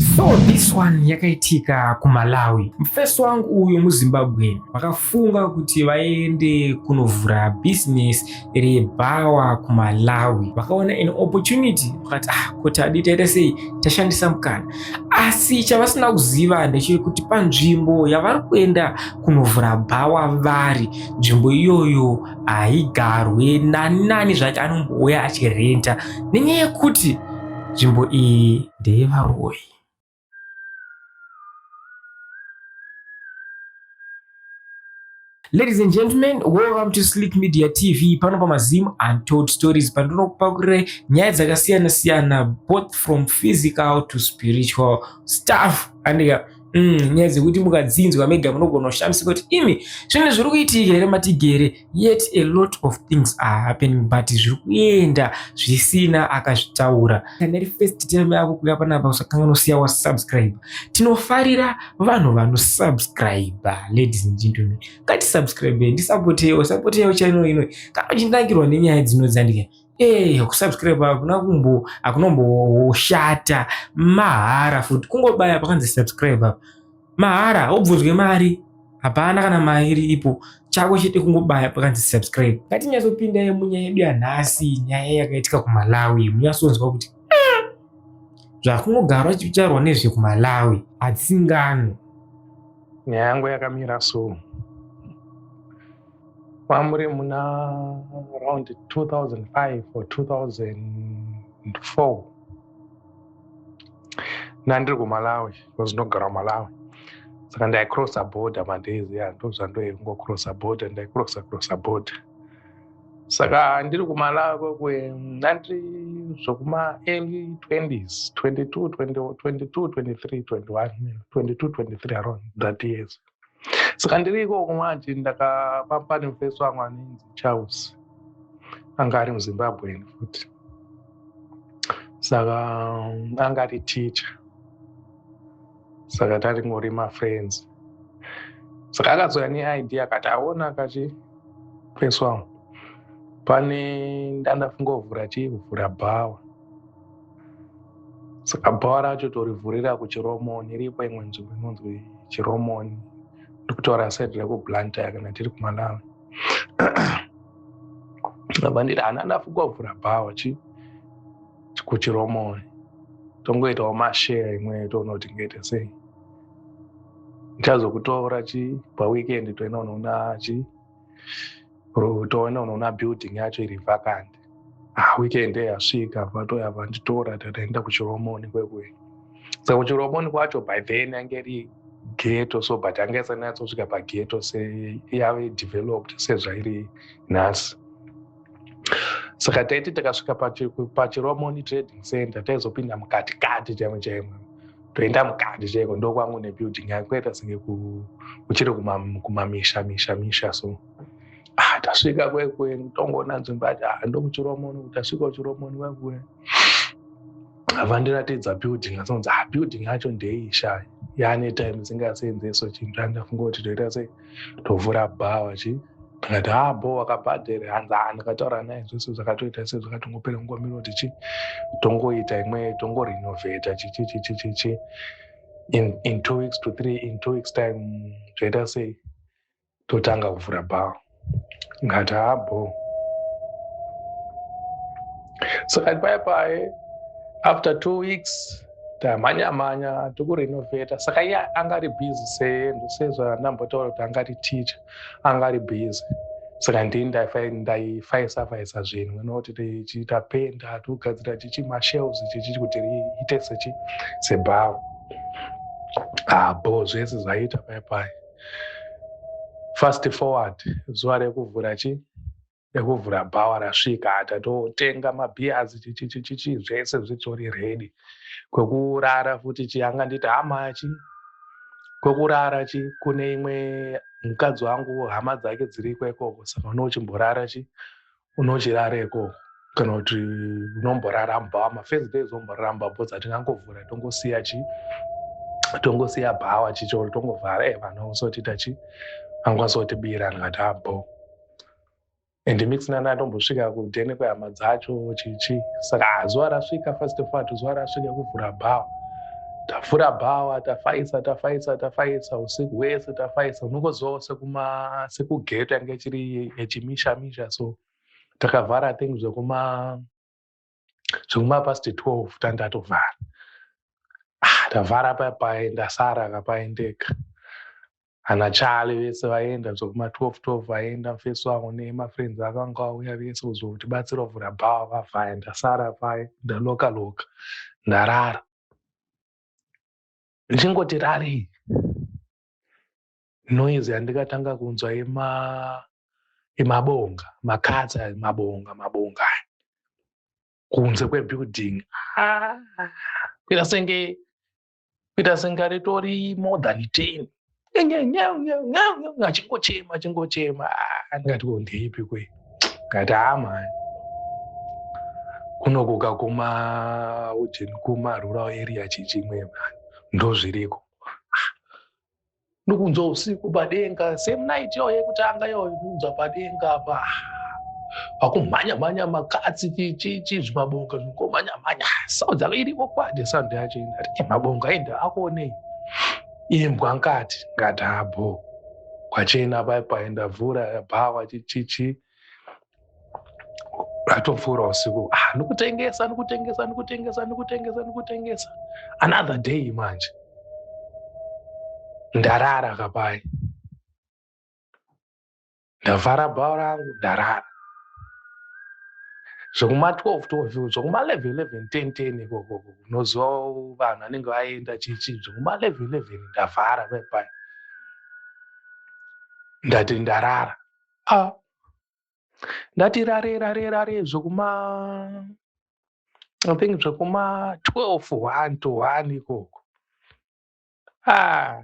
So this one yakaitika kuMalawi. Mufesi wangu uyu muZimbabwe vakafunga kuti vaende kunovhura business rebhawa kuMalawi. Vakaona an opportunity vakati, ah, kuti adi taita sei, tashandisa mukana. Asi chavasina kuziva ndechekuti panzvimbo yavari kuenda kunovhura bhawa vari, nzvimbo iyoyo haigarwe nani nani zvake anombouya achirenta, nenyaya yekuti nzvimbo iyi ndeyevaroyi. Ladies and gentlemen, welcome to Slick Media TV. Pano pamaZim Untold Stories, pandinokupakurira nyaya dzakasiyana siyana, both from physical to spiritual stuff. Andika nyaya dzekuti mukadzinzwa mega munogona kushamisika kuti imi zvinhu zviri kuitika here matigere. Yet a lot of things are happening, but zviri kuenda zvisina akazvitaura. Kana iri first time yako kuuya panapa, usakanganosiya wasubscribe. Tinofarira vanhu vanosubscribe. Ladies and gentlemen, ngatisubscribe, ndisapotewo, sapotewo channel ino kana uchinakirwa nenyaya dzinodzandika. Kusubscribe hakuna kumbo hakunomboshata, mahara futi. Kungobaya pakanzi subscribe apa, mahara, ubvunzwe mari, hapana kana mari ipo. Chako chete kungobaya pakanzi subscribe. Ngatinyatsopindai munyaya yedu yanhasi, nyaya yakaitika kuMalawi. Munyatsonzwa kuti zvakunogara chichaurwa nezvekuMalawi hadzingano. Nyaya yangu yakamira so: kwamuri muna around 2005 or 2004, ndandiri kuMalawi, because ndinogara kuMalawi. Saka ndaicrossa border madays ya, ndo zvandoingocrossa border, ndaicrossa crossa border. Saka ndiri kuMalawi kwekwe, ndandiri zvokuma early 20s, 22, 20, 22, 23, 21, 22, 23, around that years. Saka ndiri ikoko manje, ndakapamba nemufesi wangu anonzi Charles, anga ari muZimbabwean futi. Saka anga ari teacher, saka taringori mafriends. Saka akazouya neidea, akati aona, akati, "Mufesi wangu, pane ndandafunga kuvhura chii, kuvhura bhawa." Saka bhawa racho torivhurira kuChiromoni. Iripo imwe nzvimbo inonzi Chiromoni, ndikutaura side rekuBlantyre kana tiri kuMalawi. Abva nditi, "Hana, ndafunga kuvhura bhawa chi kuChiromoni, tongoitawo mashare imweyo, toona kuti tingaite sei. Ndichazokutora chi paweekend, toenda kunoona chi, toenda kunoona building yacho iri vacant." Ah, weekend yasvika, vatoya vanditora, tataenda kuChiromoni kwekwe. Saka kuChiromoni kwacho by then yange iri ghetto so, but yanga isati yanyatsosvika paghetto seyave developed sezvairi nhasi. Saka taiti takasvika paChiromoni Trading Center, taizopinda mukati kati chaimo chaimo, toenda mukati chaiko, ndokwangu nebuilding yayo kuita senge kuchiri kumamisha misha misha so. Ah, tasvika kwekwe, tongoona nzvimbo yacho. Ah, ndokuChiromoni. Tasvika kuChiromoni kwekwe, vandiratidza building, asinzi, "Ah, building yacho ndeisha, yaane time isingaseenzeso chinhu. Andafunga kuti toita sei, tovhura bhawa chi." Ndikati, "Ha, bo, wakabhadhere?" Hanzi, "Ha, ndakataura naye, zvese zvakatoita sei, zvakatongopera, ngomira kuti chi tongoita imwe, tongorenovheta chichi chichi chichi in 2 weeks to three, in 2 weeks time zvoita sei, totanga kuvhura bhawa." Ngati, "Ha, bo." Saka pai pai after 2 weeks tamhanya mhanya tikurenovheta. Saka iye anga ari busy, sezvandambotaura kuti anga ari teacher, anga ari busy. Saka ndini ndaifaisa faisa zvinhu, nokuti tichiita penda, tikugadzira chichi mashelves chichi kuti riite sechi sebhawa. Ah, bo, zvese zvaita pai pai. Fast forward, zuva rekuvhura chi rekuvhura bhawa rasvika. Tatotenga mabeers, chichichichichi, zvese zvitori ready. Kwekurara futi chi anga nditi hama chi kwekurara chi kune imwe mukadzi wangu, hama dzake dziriko ikoko, saka unochimborara chi unochirara ikoko, kana kuti unomborara mubhawa mafirst days, omborara mubhawa, because hatingangovhura tongosiya chi tongosiya bhawa chicho, tongovhara. Vanhu vakusotiita chi, vangakwanisa kutibira. Ndikati, "Abo." And mix nana atombosvika kudheni kwehama dzacho chichi. Saka zuva rasvika, fast forward, zuva rasvika kuvhura bhawa. Tafura bhawa, tafaisa, tafaisa, tafaisa usiku hwese, tafaisa. Unongozivawo sekuma sekugeto yange ichiri yechimisha misha, so takavhara thing zvekuma past 12 tandatovhara. Ah, tavhara paya paya, ndasara kapaendeka. Ana Charlie vese vaenda zvekuma 12 12 vaenda, mufesi wangu nemafriends akanga auya vese kuzotibatsira kuvhura bhawa vavhaya. Ndasara paya, ndaloka loka, ndarara. Ndichingoti rarei, noise yandikatanga kunzwa yemabonga, makatsi aya, mabonga mabonga aya kunze kwebuilding. Ah, kuita senge ritori more than 10, achingochema, achingochema. Ah, ndikati, "Ko ndeipi kwe?" Ngati, "Hama, kunokuka kuma ujeni, kuma rural area, chichimwe ndo zviriko." Ndikunzwa usiku padenga, same night iyoyo yekutanga iyoyo, ndikunzwa padenga pa pakumhanya mhanya makatsi, chichi, zvimabonga zvingomhanya mhanya. Sound yako iriko kwadi, sound yacho. Ndati, "Mabonga enda akuonei imbwa nkati?" Ngati, "Habo, kwachena." Pai pai ndavhura bhawa, chichichi, ratopfuura usiku. Ah, ndikutengesa, ndikutengesa, ndikutengesa, ndikutengesa, ndikutengesa. Another day manje, ndarara kapai, ndavhara bhawa rangu, ndarara zvekuma 12 12, zvekuma 11 11, 10 10 ikoko. Unoziva vanhu vanenge vaenda chichi, zvekuma 11 11 ndavhara pai pai, ndati ndarara. Ah, ndati rare rare rare, zvekuma, I think zvekuma 12, 1 to 1 ikoko. Ah,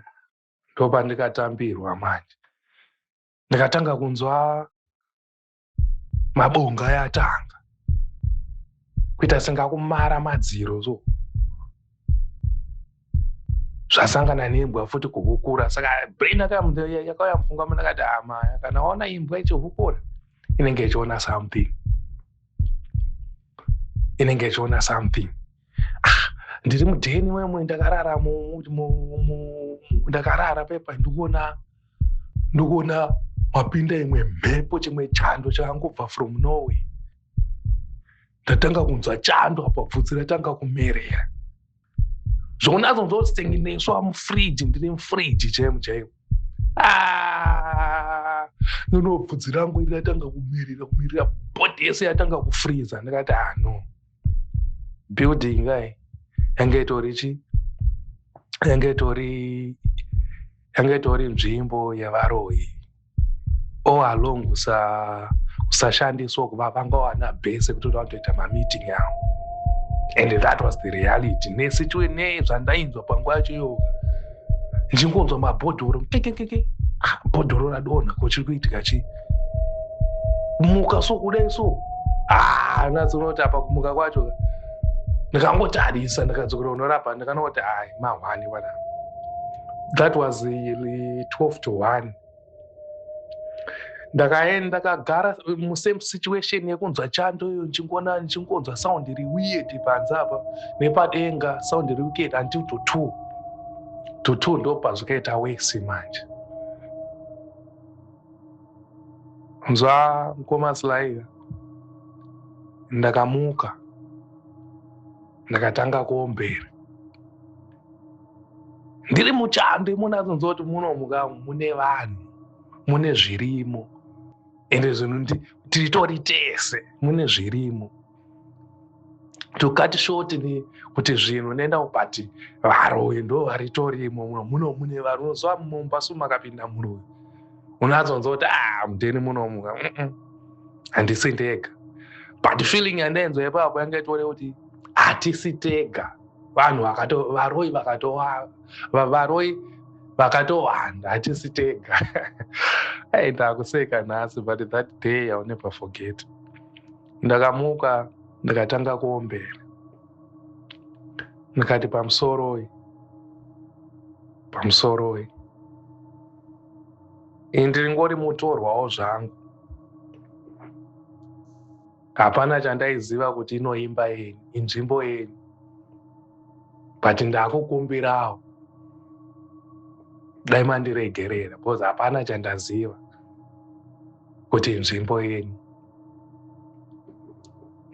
ndopandikatambirwa manje, ndikatanga kunzwa mabonga ayatanga kuita sengakumara madziro, so zvasangana nembwa futi kuhukura. Saka brain yakauya mupfungwa ndakati, "Amaya, kana waona imbwa ichihukura, inenge ichiona something, inenge ichiona something." Ah, ndiri mudheni memwe, ndakarara, ndakarara pepa, ndikuona mapinda imwe mhepo, chimwe chando chakangobva from nowhere. Ndatanga kunzwa chando apa, bvudzi ratanga kumerera, zvokunatso senge mufriji, ndiri mufriji chaimo chaimo. Ah, nono bvudzi rangu iri ratanga kumirira kumirira, body yese yatanga kufriza. Ndikati, "Ah, no, building kai yange itori chi, yange itori nzvimbo yevaroyi all along." Kusashandiswa kuva vangawana bhese kuti vanotoita mameeting avo, and that was the reality nezvandainzwa panguva yacho iyoka. Ndichingonzwa mabhodhoro kekekeke. Ah, bhodhoro radonha, ko chiri kuitika chii? Muka so kudai so. Ah, natsonoti apa kumuka kwacho, ndikangotarisa, ndikadzokera unorapa, ndikanoti, "Ai, mahwani pana." That was 12 to 1. Ndakaenda, ndakagara musame situation yekunzwa chando iyo, ndichingoona, ndichingonzwa sound iri weird panze apa nepadenga, sound iri weird until to 2 to 2. Ndo pazvikaita worse manje. Nzwa mukoma Slaika, ndakamuka, ndakatanga kuombera ndiri muchando imunatsonzwa kuti munomuka mune vanhu, mune zvirimo, ende zvinhu tiritori tese, mune zvirimo. To cut short ni kuti zvinhu nenda, but varoyi ndo varitorimo muno. Muno mune vari, unoziva mumba su makapinda muroyi, unatsonzwa kuti, "Ah, mudheni munomuka handisi ndega." But feeling yandainzwa ipapo yanga itori kuti hatisi tega, vanhu varoyi vakatowa, varoyi vakatowanda, hatisi tega. Ai, ndakuseka nhasi, but that day I will never forget. Ndakamuka, ndikatanga kuombera, ndikati, "Pamusoroi, pamusoroi, ini ndiringori mutorwawo zvangu." Hapana chandaiziva kuti inoimba yenyu, inzvimbo yenyu, but ndiri mutorwa. But ndakukumbirawo dai mandiregerera, because hapana chandaziva kuti nzvimbo yenyu,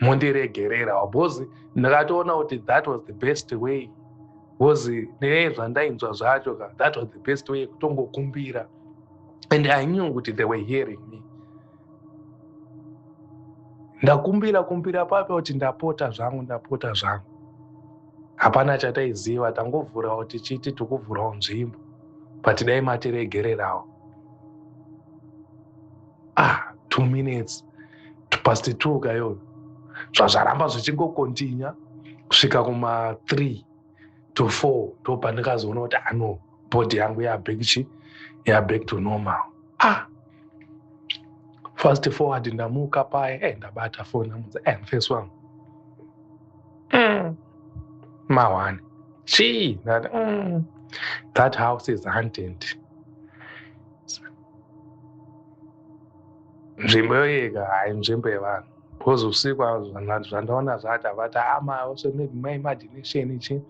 mundiregererawo, because ndakatoona kuti that was the best way, because nezvandainzwa zvacho ka, that was the best way kutongokumbira, and I knew kuti they were hearing me. Ndakumbira kumbira pape kuti ndapota zvangu, ndapota zvangu, hapana chataiziva, tangovhurawo tichiti tikuvhurawo nzvimbo, but dai matiregererawo. Ah, 2 minutes past 2 kayoyo, zvazvaramba zvichingokontinya kusvika kuma3 to 4, ndo pandikazoona kuti ano body yangu yaback chi yaback to normal. Ah, fast forward, ndamuka paye, ndabata foni, amudza mfesi wangu, ma1 chii? Ndati, that house is haunted, nzvimbo yoyega hai nzvimbo yevanhu, because usiku zvandaona zvacho havati ama also maybe my imagination chi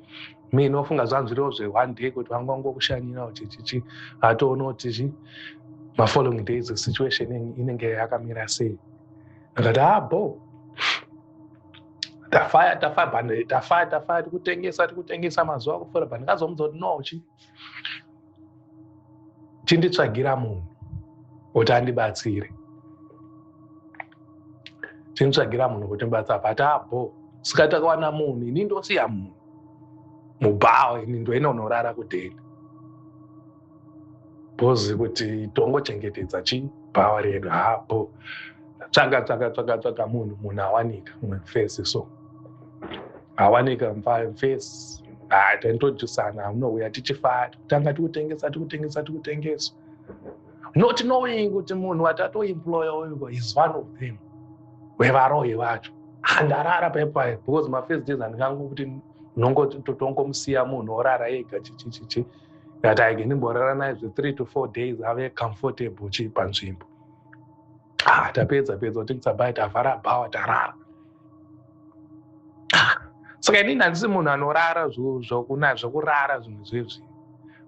mi nofunga zvanzviriwo zve-one day kuti vanga vangokushanyirawo chichichi, hatoona kuti chi mafollowing days situation inenge yakamira sei. Ndakati, ah, bo tafaya, tafaya, tafaya, tafaya, tikutengesa, tikutengesa mazuva akupfuura. Pa ndikazomudza kuti no, chi chinditsvagira munhu kuti andibatsire, chinditsvagira munhu kuti ndibatsira. But abo sika takawana munhu, ini ndosiya munhu mubhawa, ini ndoenda unorara kudheni, because kuti tongochengetedza chi bhawa redu hapo. Tsvaga, tsvaga, tsvaga, tsvaga munhu, munhu awanika, mumwe mufesi so awanika mufesi. Ha, taintroducana, unouya tichifaya, tanga tikutengesa, tikutengesa, tikutengesa, not knowing kuti munhu watatoemploya uyu is one of them wevaroyi vacho. Handarara paipai, because mafirst days handingangokuti tongomusiya munhu orara ega chichichichi. Ndati aige ndimborara naye zve3 to 4 days ave comfortable chi panzvimbo. Ah, tapedza pedza kutengesa bai, tavhara bhawa, tarara. Ah, saka inini handisi munhu anorara zvokurara zvinhu zvezvi,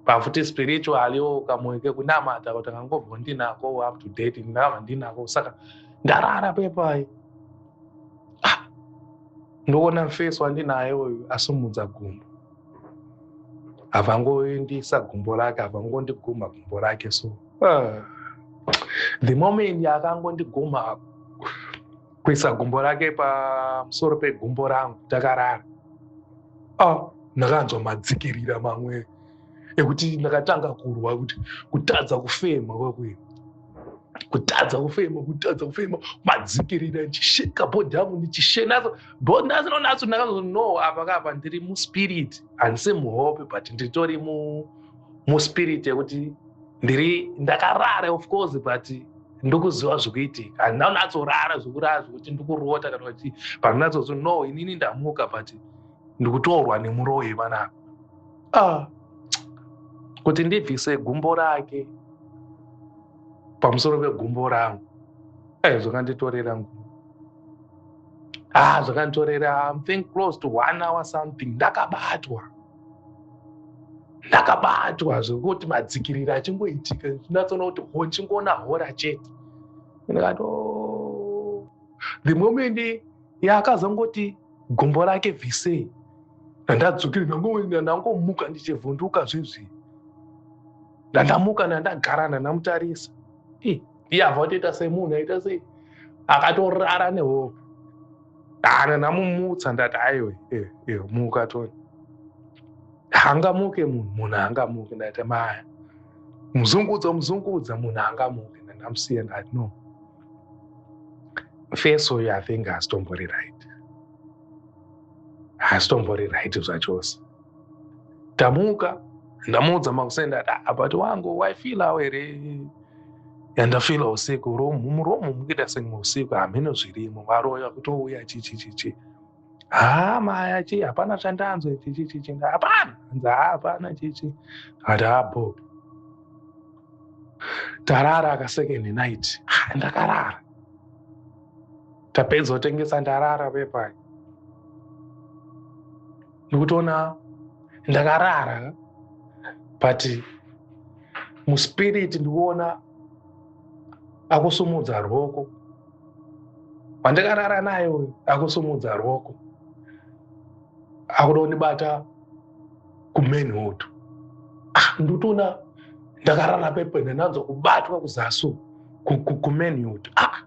pafuti spiritually kamwoyo kekunamata kuti angangobva ndinako up to date, ndakabva ndinako. Saka ndarara pepai, ah, ndoona mufesi wandinaye uyu asimudza gumbo, havangoendisa gumbo rake, havangondigumha gumbo rake. So the moment yakangondigumha, kuisa gumbo rake pamusoro pegumbo rangu takarara, ah, ndakanzwa madzikirira mamwe ekuti ndakatanga kurwa kuti kutadza kufema kwakwe, kutadza kufema, kutadza kufema, madzikirira, ndichisheka body yangu, ndichishena ndasinonaso. Ndakazo no, apa kapa ndiri muspirit, handisi muhope, but nditori muspirit yekuti ndiri ndakarara, of course, but ndikuziva zvikuitika. Handina kunatsorara zvekurara zvekuti ndikurota kana kuti pandinatsozi no, inini ndamuka, but ndikutorwa nemuroyi panapa. Ah, kuti ndibvise gumbo rake pamusoro pegumbo rangu, ai, zvakanditorera nguva. Ah, zvakanditorera, I think, close to one hour something. Ndakabatwa, ndakabatwa zvekuti madzikirira achingoitika, ndinatsoona kuti ho, ndichingoona hora chete. Ndikati, oh. The moment yaakazongoti gumbo rake bvisei, ndandadzokera, ndangomuka ndichivhunduka zvezvi. Ndandamuka, ndandagara, ndandamutarisa, iye abva kutoita semunhu aita sei akatorara nehope. Hana, ndamumutsa, ndati, aiwe, muka toni. Haangamuke munhu, munhu haangamuke. Ndati maya muzungudza, muzungudza, munhu haangamuke. Ndandamusiya, ndati no, face uyu I think haasitombori right, haasitombori right zvachose. Tamuka, ndamuudza makuseni, ndati, ah, but wangu waifilawo here yandafila usiku? Muromo mukuita senge usiku, hameno zvirimo, varoya kutouya chichi chichi. Ha, maya chi hapana chandanzwa chichi chichi, hapana. Hanzi hapana chichi. Ati abo tarara akasecond night. Ndakarara, tapedza kutengesa, ndarara pepai, ndikutoona Ndakarara, but muspirit ndikuona akusumudza ruoko. Wandakarara naye uyu akusumudza ruoko, akuda kundibata kumanhood. Ah, ndikutoona ndakarara pepe, ndanzwa kubatwa kuzasu kumanhood. Ah,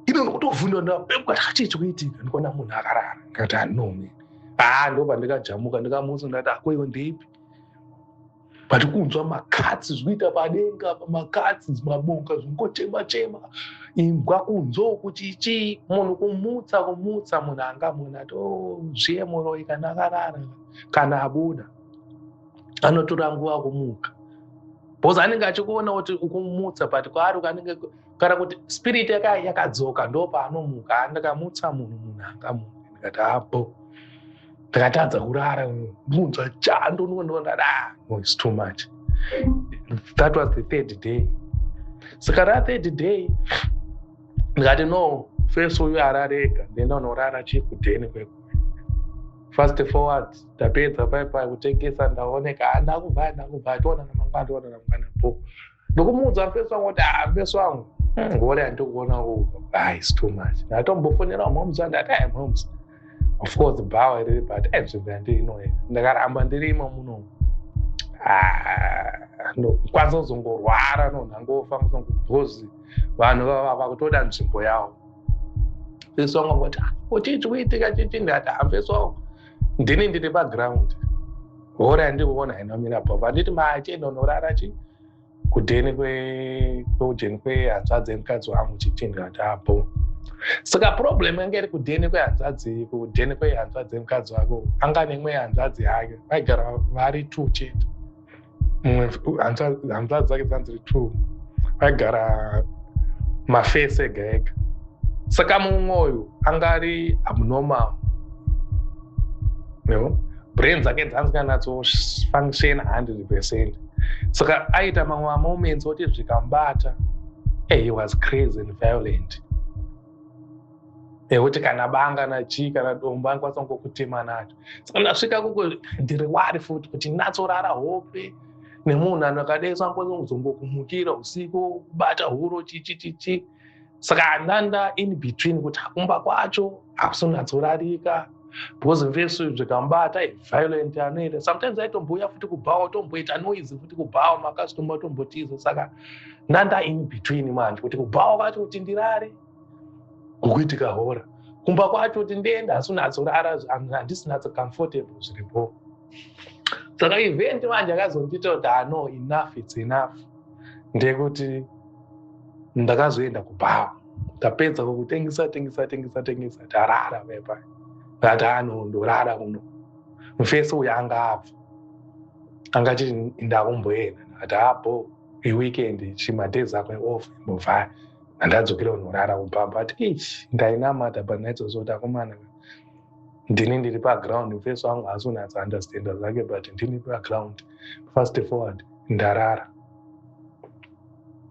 ino ndikutovhundwa, ndapepwa, chii chikuitika? Ndikuona munhu akarara. Ndikati, "Ah, no man." Ah, ndobva ndikajamuka, ndikamutsa, ndati, "Akoiwo ndeipi?" But kunzwa makatsi zvikuita padenga, pamakatsi, mabonga zvingochema chema, imbwa kunzo chichi. Munhu kumutsa, kumutsa munhu anga munhu ati, "Oh, zviye muroi." Kana akarara kana abuda, anotora nguva kumuka because anenge achikuona kuti ukumutsa, but kwaari anenge kana kuti spirit yakadzoka, ndo paanomuka. Ndikamutsa munhu, munhu angamuka. Ndikati apo ndakatadza kurara, munzwa chando, ndati, "Ah, no, it's too much." That was the third day. Saka ra third day ndikati, "No, first uyu ararega, ndenda unorara chikudheni kwekwe." Fast forward, ndapedza paipai kutengesa, ndaoneka ndakubva, ndakubva, tiona namangwana, tiona namangwana po. Ndokumuudza mufesi wangu kuti, "Ah, mufesi wangu, ngore handikuona ku, ah, it's too much." Ndatombofonera moms, ndati, "Ai moms, of course bhawa riri, but ai nzvimbo yandiri ndakaramba ndirimo muno, ndokwanisa kuzongorwara, nonhangofa, because vanhu vakutoda nzvimbo yavo." Mufesi wangu angoti, "Chii chikuitika chichi?" Ndati, "Hamufesi wangu, ndini ndiri paground, hora yandikuona inomira baba." Handiti machienda unorara chi kudheni kweujeni kwehanzvadzi yemukadzi wangu chichi. Ndikati apo saka problem yange iri kudheni kwehanzvadzi, kudheni kwehanzvadzi yemukadzi wako. Anga nemwe hanzvadzi yake, vaigara vari two chete. Mumwe hanzvadzi dzake dzanziri two, vaigara mafesi ega ega. Saka mumwe uyu anga ari abnormal, no? Brain dzake dzanzikanatsofunction 100%. Saka aita mamwe mamoments oti zvikamubata, hey, he was crazy and violent, ekuti kana banga nachii kana dombo angakwanisa kungokutema nacho. Saka ndasvika kuko, ndiri wari futi kuti natsorara hope nemunhu anakadai, angakwanisa kuzongokumukira usiku, kubata huro, chichi chichi. Saka ndanda in between kuti kumba kwacho hakusonatsorarika because mvesu zvikamubata violent anoita. Sometimes aitomboya futi kubhawa, tomboita noise futi kubhawa, makasitoma tombotiza. Saka ndanda in between manje kuti kubhawa kwacho kuti ndirare, kukuitika hora, kumba kwacho kuti ndiende, hasinatsorara, handisi natso comfortable zviripo. Saka event manje akazondiita kuti, "Ah, no, enough, it's enough," ndekuti ndakazoenda kubhawa. Ndapedza kukutengesa, tengesa, tengesa, tengesa, tarara pepa. Ndati, "Ano ndorara kuno." Mufesi uyu anga abva, angachiti ndakumboenda. Ndakati apo iweekend, chimadays ako off, imbovhaya. Ndandadzokera kunorara kubva, but ich ndainamata. But naizvozvo kuti akomana, ndini ndiri paground, mufesi wangu haasi kunatsa understanda zvake, but ndini paground. Fast forward, ndarara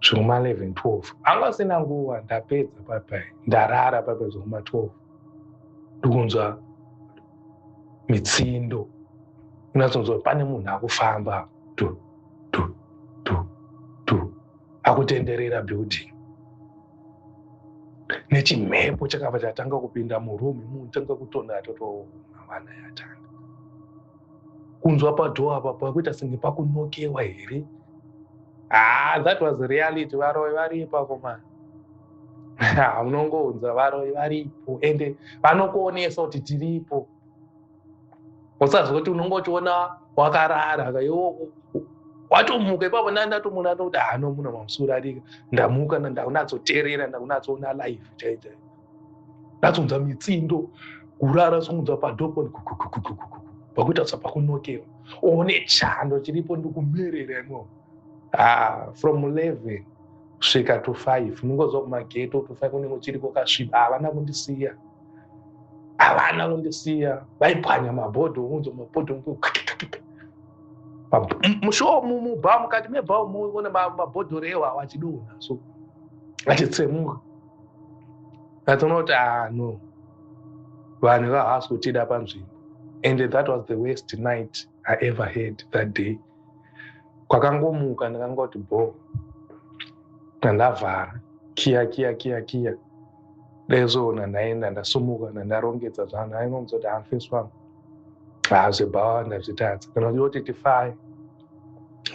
zvekuma 11 12, anga asina nguva. Ndapedza papai, ndarara papai zvekuma 12, ndikunzwa mitsindo, unatsonzwa pane munhu akufamba tu tu tu tu, akutenderera building, nechimhepo chakabva chatanga kupinda muroom imu, tanga kutonha. Toto mavana yatanga kunzwa padoor apa pakuita senge pakunokewa here. Ah, that was reality. Varoi varipo akomana, munongounza varoi varipo, ende vanokuonesa kuti tiripo. Usazwa kuti unonge uchiona wakarara, iwo watomuka ipapo. Ndandatomuona kuti hano muna mamusoro arika. Ndamuka, ndakunatsoteerera, ndakunatsoona live chai chai, ndatsonzwa mitsindo, kurara sokunzwa padoor pakuita sapakunokewa, one chando chiripo, ndikumerera imomo. Ah, from 11 kusvika to 5, unongozwa kumageto to 5 kunenge uchiriko kasviba. Havana kundisiya, havana kundisiya. Vaipwanya mabhodho, unzwa mabhodho mushow mubhawa, mukati mebhawa muone mabhodhoro ewawo achidonha, so achitsemuka. Ndatoona kuti, ah, no, vanhu vahasi kutida panzvimbo. And that was the worst night I ever had that day. Kwakangomuka ndakangoti bho, ndandavhara kiya kiya kiya kiya daizoona ndaenda ndasumuka ndandarongedza zvanhu ainonza kuti hamfesi wangu haazvebhawa ndazvitadza kana kuti oti tifaye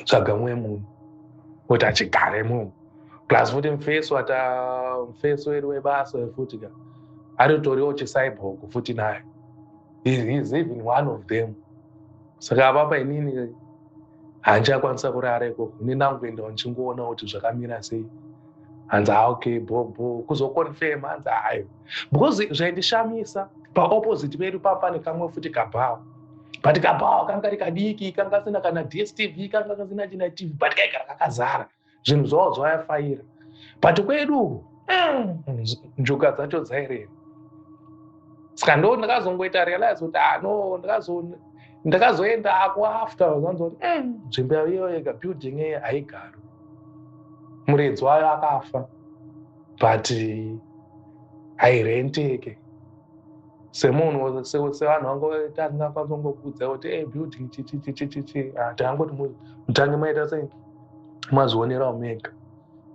tsvaga mumwe munhu kuti achigare imomo. Plus futi mufesi wata mufesi wedu webasa futi ka aritoriwo chicyborg futi naye. He is even one of them. Saka apapa inini handichakwanisa kurara ikoko, ini ndangoendawo ndichingoona kuti zvakamira sei. Hanzi ha okay, bo bo kuzoconfirm hanzi hayo because zvaindishamisa paopposite pedu pa pane kamwe futi kabhawa, but kabhawa kanga kari kadiki, kanga kasina kana DStv, kanga kasina china TV, but kaigara kakazara zvinhu zvavo zvavafaira. But kwedu uku njuka dzacho dzairema. Saka ndo ndakazongoita realize kuti ano ndakazoenda ako after zanzi kuti nzvimbo iyo yega building iyi haigari, muredzi wayo akafa, but hairenteke semunhu sevanhu vangoita asingakwanisi kungokudza kuti e building chichi chichi chichi. Tangoti mutange maita sei mazvionerawo mega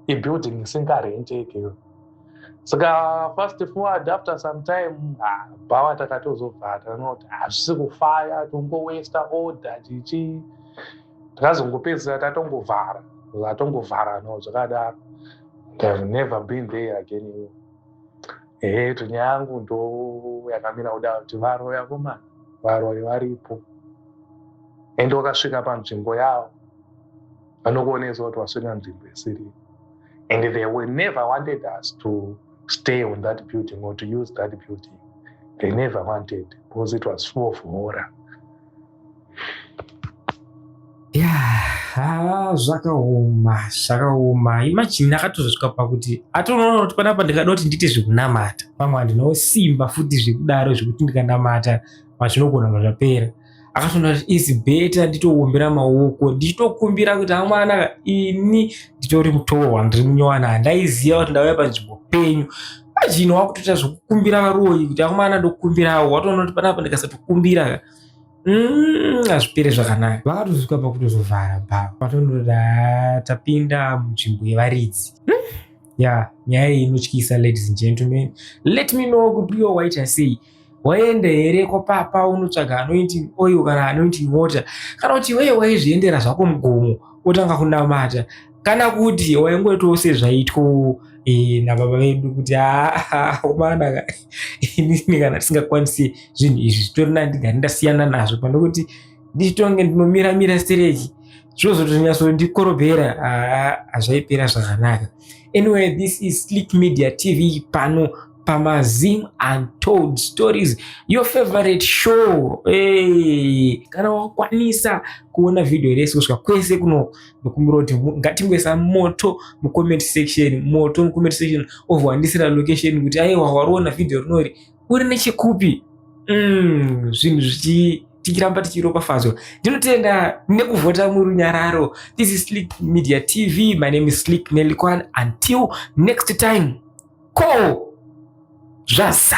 ibuilding isingarenteke iyo. Saka fast forward, after some time bhawa takatozovhara tanoti hazvisi kufaya, tongowesta order chichi. Takazongopedzisira tatongovhara, zvatongovhara no zvakadaro. I've never been there again. Iwo ehe tunyaya yangu ndo yakamira kuda kuti varoyi akomana, varoyi varipo, ende wakasvika panzvimbo yavo vanokuonesa kuti wasvika nzvimbo isiriyo. And they will never wanted us to stay on that building or to use that building. They never wanted because it was full of horror. Ya, zvakaoma, zvakaoma. Imagine ndakatozosvika pakuti atonoona kuti panapa ndikada kuti ndiite zvekunamata, pamwe handinawo simba futi zvekudaro zvekuti ndikanamata mazvinogona kubva zvapera. Akatoona kuti is better nditoombera maoko ndichitokumbira kuti amwana ini nditori mutorwa, ndiri munyowani, handaiziva kuti ndauya panzvimbo penyu. Imagine wakutoita zvekukumbira varoyi kuti amwana ndokumbirawo, watoona kuti panapa ndikasatokumbira hazvipere zvakanaka. Vakatosvika pakutozovhara bhava, vatondoda tapinda munzvimbo yevaridzi. Ya, nyaya iyi inotyisa. Ladies and gentlemen, let me know kuti iwo waita sei. Waenda here kwapapa unotsvaga anointing oil kana anointing water, kana kuti iwewe waizviendera zvako mugomo wotanga kunamata, kana kuti waingoitawo sezvaitwa nababa vedu kuti akomana inini kana tisingakwanisi zvinhu izvi zvitori nani ndigare ndasiyana nazvo pane kuti ndichitonge ndinomiramira stereki zvozotonyatso-ndikorobhera, hazvaipera zvakanaka. Anyway, this is Slick Media TV pano pamaZim Untold Stories, your favorite show. Hey, kana wakwanisa kuona vhidhiyo rese kusvika kwese kuno, ndokumbira kuti ngatingoisa moto mucomment section, moto mucomment section, ovhawandisira location kuti aiwa wariona vhidhiyo rinori uri nechekupi. Zvinhu zvichi tichiramba tichiropafadzwa. Ndinotenda nekuvhota murunyararo. This is Slick Media TV. My name is Slick Nelikwan. Until next time, ko zvasa.